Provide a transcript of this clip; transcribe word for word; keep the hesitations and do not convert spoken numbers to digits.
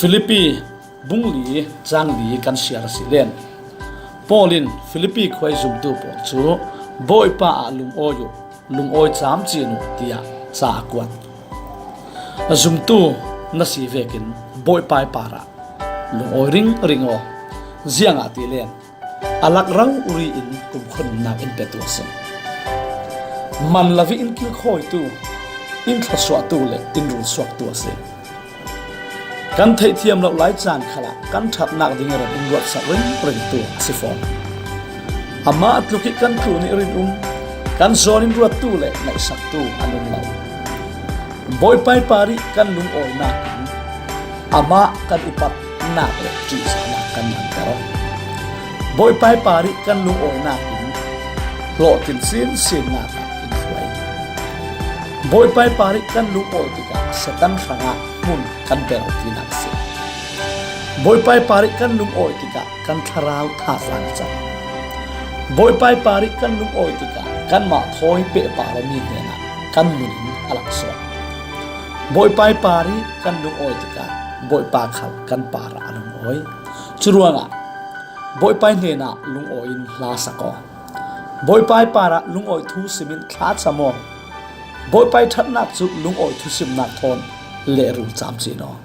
Philippi bung li cang li kan siar a si len. Paul in Philippi khua i zumtu pawl cu Bawipa ah lungawi uh, lungawi camcin uh tiah ca a kuat. A zumtu na si vekin Bawipa i parah lungawi ringring aw, ziangahtile a lak rori in kumkhua nunnak in petu a si. Man lo in kilkhawitu, in thlawsuahtu le in rulsuaktu a si. Kan theihthiam loh lai caan khalah kan ṭhatnak ding i ram in ruatsak ringringtu a si fawn. Amah tluk ih kan tlun ih rinum, kan zawn in ruattu le ngaihsaktu an um lo. Bawipa i parih kan lungawinak in amah kan upatnak le ṭihzahnak kan langhter. Bawipa i parih kan lungawinak in hlawhtling sinsinnak ah in hruai. Bawipa i parih kan lungawi tikah Satan hrangah hmun kan bel tinak a si. Bawipa i parih kan lungawi tikah kan thlarau thazaang a cang. Bawipa i parih kan lungawi tikah kanmah thawi pehpar awmi hnenah kan mun in a langsuak. Bawipa i parih kan lungawi tikah Bawipa khal kan parah a lungawi. Curuangah Bawipa i hnenah lungawi in hla sak aw. Bawipa i parah lungawi thu simin thlacam aw. Bawipa i ṭhatnak cu lungawi thusimnak thawn lehrul camcin aw.